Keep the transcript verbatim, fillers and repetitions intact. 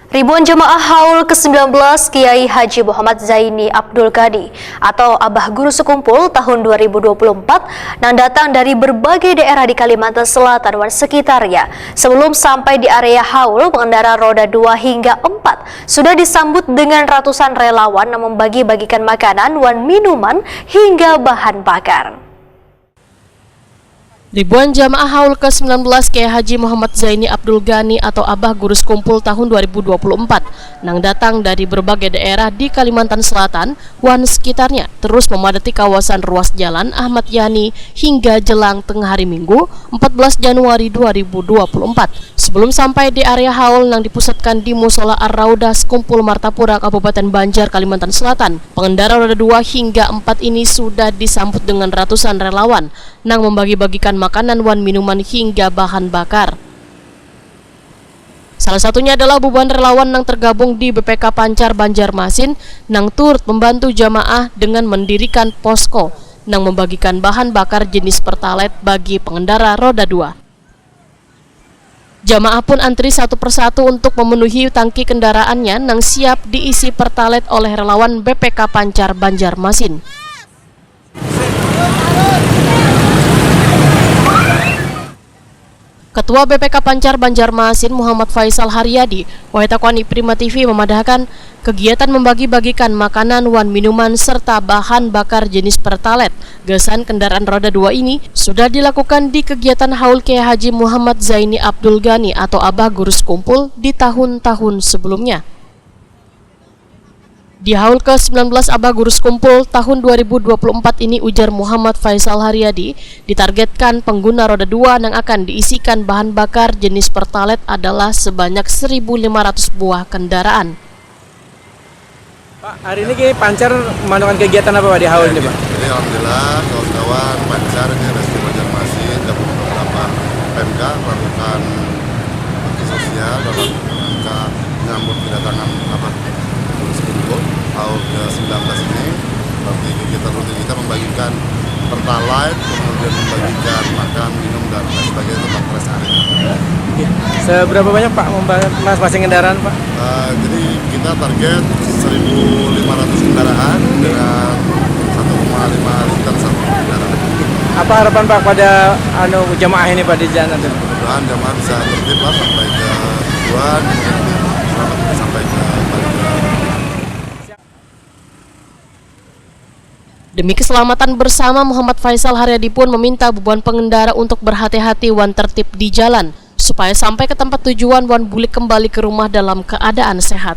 Ribuan jemaah haul ke sembilan belas Kiai Haji Muhammad Zaini Abdul Ghani atau Abah Guru Sekumpul tahun dua ribu dua puluh empat nang datang dari berbagai daerah di Kalimantan Selatan wan sekitarnya. Sebelum sampai di area haul, pengendara roda dua hingga empat sudah disambut dengan ratusan relawan yang membagi-bagikan makanan wan minuman hingga bahan bakar. Ribuan jamaah haul ke sembilan belas Kiai Haji Muhammad Zaini Abdul Ghani atau Abah Guru Sekumpul tahun dua ribu dua puluh empat nang datang dari berbagai daerah di Kalimantan Selatan wan sekitarnya terus memadati kawasan ruas jalan Ahmad Yani hingga jelang tengah hari Minggu, empat belas Januari dua ribu dua puluh empat. Sebelum sampai di area haul nang dipusatkan di Musola Ar-Raudah Sekumpul Martapura, Kabupaten Banjar, Kalimantan Selatan, pengendara roda dua hingga empat ini sudah disambut dengan ratusan relawan nang membagi-bagikan makanan wan minuman hingga bahan bakar. Salah satunya adalah bubuhan relawan nang tergabung di B P K Pancar Banjarmasin nang turut membantu jamaah dengan mendirikan posko nang membagikan bahan bakar jenis Pertalite bagi pengendara roda dua. Jamaah pun antri satu persatu untuk memenuhi tangki kendaraannya nang siap diisi Pertalite oleh relawan B P K Pancar Banjarmasin. Ketua B P K Pancar Banjarmasin Muhammad Faisal Haryadi, wahai takuan Prima T V, memadahkan kegiatan membagi-bagikan makanan wan minuman serta bahan bakar jenis Pertalite gasan kendaraan roda dua ini sudah dilakukan di kegiatan haul Kiai Haji Muhammad Zaini Abdul Ghani atau Abah Guru Sekumpul di tahun-tahun sebelumnya. Di haul ke sembilan belas Abah Guru Sekumpul tahun dua ribu dua puluh empat ini, ujar Muhammad Faisal Haryadi, ditargetkan pengguna roda dua nang akan diisikan bahan bakar jenis Pertalite adalah sebanyak seribu lima ratus buah kendaraan. Pak, hari ini gini Pancar melakukan kegiatan apa, Pak, di haul ini, Pak? Jadi alhamdulillah kawan-kawan Pancar ini resmi Banjarmasin gabung beberapa P M K melakukan bakti sosial dalam rangka menyambut kedatangan Abah Guru Sekumpul haul ke sembilan belas ini. Berarti kegiatan rutin kita membagikan Pertalite, kemudian membagikan makan, minum, dan lain sebagainya untuk rest area. Oke. Seberapa banyak, Pak, memba-, masing-masing kendaraan, Pak? Eh, jadi kita target seribu lima ratus kendaraan dengan satu koma lima liter satu kendaraan. Apa harapan, Pak, pada, anu, jamaah ini, Pak, di jalan nanti? Mudah-mudahan jamaah bisa tertib lah sampai ke tujuan, mungkin selamat sampai ke balik ke Demi keselamatan bersama, Muhammad Faisal Haryadi pun meminta bubuhan pengendara untuk berhati-hati wan tertib di jalan, supaya sampai ke tempat tujuan wan bulik kembali ke rumah dalam keadaan sehat.